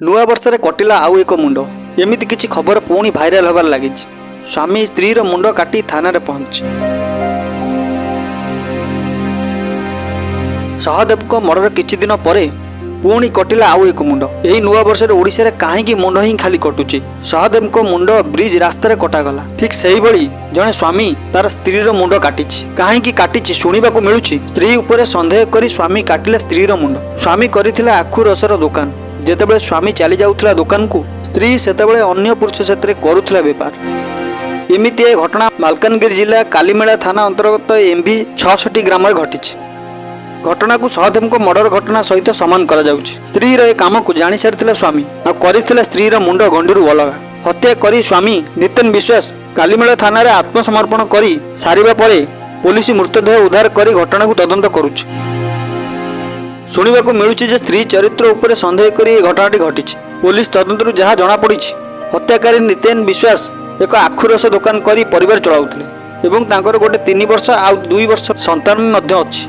ନୂଆବର୍ଷରେ କଟିଲା ଆଉ ଏକ ମୁଣ୍ଡ। ଏମିତି କିଛି ଖବର ପୁଣି ଭାଇରାଲ ହେବାରେ ଲାଗିଛି। ସ୍ୱାମୀ ସ୍ତ୍ରୀର ମୁଣ୍ଡ କାଟି ଥାନାରେ ପହଞ୍ଚି ସହଦେବଙ୍କ ମର୍ଡର କିଛି ଦିନ ପରେ ପୁଣି କଟିଲା ଆଉ ଏକ ମୁଣ୍ଡ। ଏହି ନୂଆବର୍ଷରେ ଓଡ଼ିଶାରେ କାହିଁକି ମୁଣ୍ଡ ହିଁ ଖାଲି କଟୁଛି? ସହଦେବଙ୍କ ମୁଣ୍ଡ ବ୍ରିଜ ରାସ୍ତାରେ କଟାଗଲା, ଠିକ୍ ସେଇଭଳି ଜଣେ ସ୍ୱାମୀ ତାର ସ୍ତ୍ରୀର ମୁଣ୍ଡ କାଟିଛି। କାହିଁକି କାଟିଛି ଶୁଣିବାକୁ ମିଳୁଛି। ସ୍ତ୍ରୀ ଉପରେ ସନ୍ଦେହ କରି ସ୍ୱାମୀ କାଟିଲା ସ୍ତ୍ରୀର ମୁଣ୍ଡ। ସ୍ୱାମୀ କରିଥିଲା ଆଖୁ ରସର ଦୋକାନ। ଯେତେବେଳେ ସ୍ୱାମୀ ଚାଲି ଯାଉଥିଲା ଦୋକାନକୁ, ସ୍ତ୍ରୀ ସେତେବେଳେ ଅନ୍ୟ ପୁରୁଷ ସେଥିରେ କରୁଥିଲା ବେପାର। ଏମିତି ଏ ଘଟଣା ମାଲକାନଗିରି ଜିଲ୍ଲା କାଲିମେଳା ଥାନା ଅନ୍ତର୍ଗତ ଏମ୍ଭି 66 ଗ୍ରାମରେ ଘଟିଛି। ଘଟଣାକୁ ସହଦେବଙ୍କ ମର୍ଡର ଘଟଣା ସହିତ ସମାନ କରାଯାଉଛି। ସ୍ତ୍ରୀର ଏ କାମକୁ ଜାଣିସାରିଥିଲା ସ୍ୱାମୀ, ଆଉ କରିଥିଲା ସ୍ତ୍ରୀର ମୁଣ୍ଡ ଗଣ୍ଡିରୁ ଅଲଗା। ହତ୍ୟା କରି ସ୍ୱାମୀ ନିତିନ ବିଶ୍ୱାସ କାଲିମେଳା ଥାନାରେ ଆତ୍ମସମର୍ପଣ କରି ସାରିବା ପରେ ପୋଲିସ ମୃତଦେହ ଉଦ୍ଧାର କରି ଘଟଣାକୁ ତଦନ୍ତ କରୁଛି। ଶୁଣିବାକୁ ମିଳୁଛି ଯେ ସ୍ତ୍ରୀ ଚରିତ୍ର ଉପରେ ସନ୍ଦେହ କରି ଏ ଘଟଣାଟି ଘଟିଛି। ପୋଲିସ ତଦନ୍ତରୁ ଯାହା ଜଣାପଡ଼ିଛି, ହତ୍ୟାକାରୀ ନିତେନ ବିଶ୍ୱାସ ଏକ ଆଖୁରସ ଦୋକାନ କରି ପରିବାର ଚଳାଉଥିଲେ ଏବଂ ତାଙ୍କର ଗୋଟେ 3 ବର୍ଷ ଆଉ 2 ବର୍ଷ ସନ୍ତାନ ମଧ୍ୟ ଅଛି।